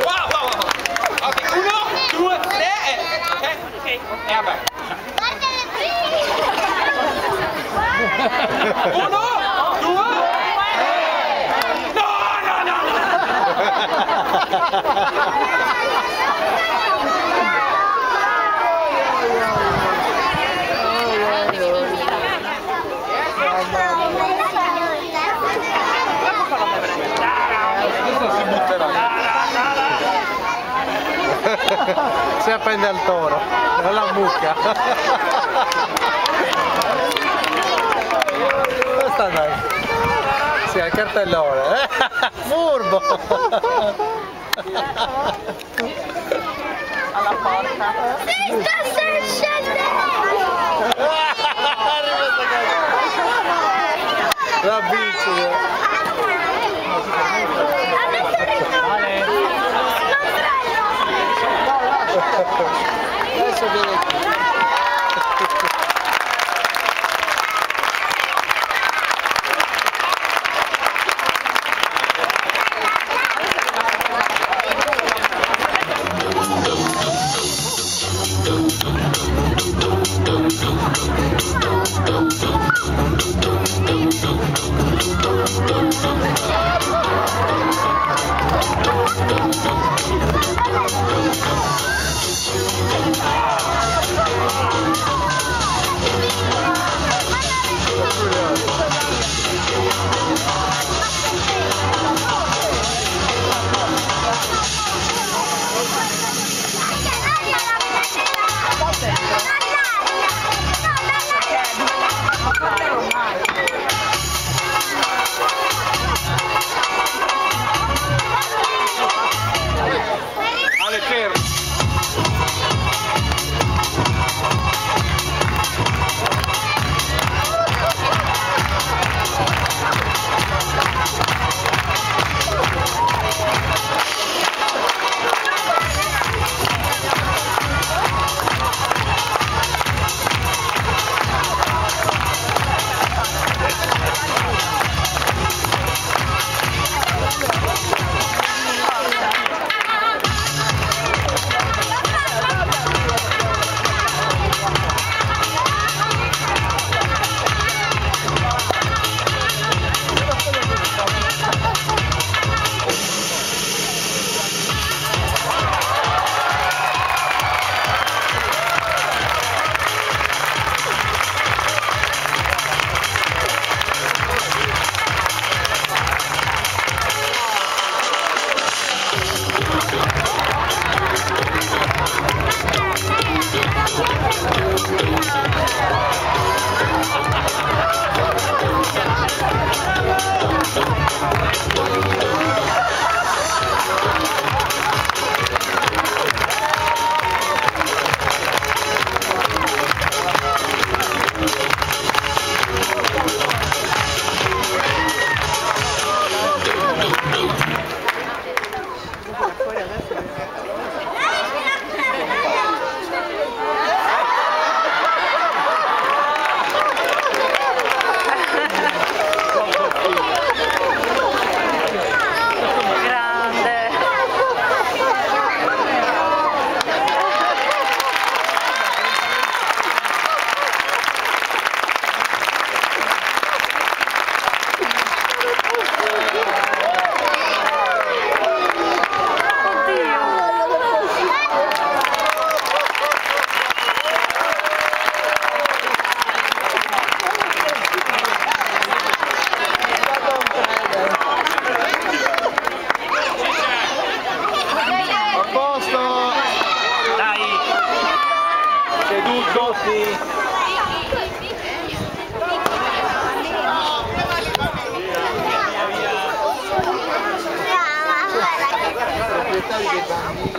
Wow, wow, wow. Ok, uno, due, tre, e... Ok? Ok. E vabbè. Uno, due, tre. No, no, no, no. Adesso si butterà. Si appende al toro, alla mucca. Dove sta andando? Sì, al cartellone. Furbo! Alla porta. Sì, sta scendendo! La bici. Adesso ritorno! Adesso viene qui. Ale, fermo. Grande. A posto! Dai. Seduto. Sì. Proprietari dei bambini.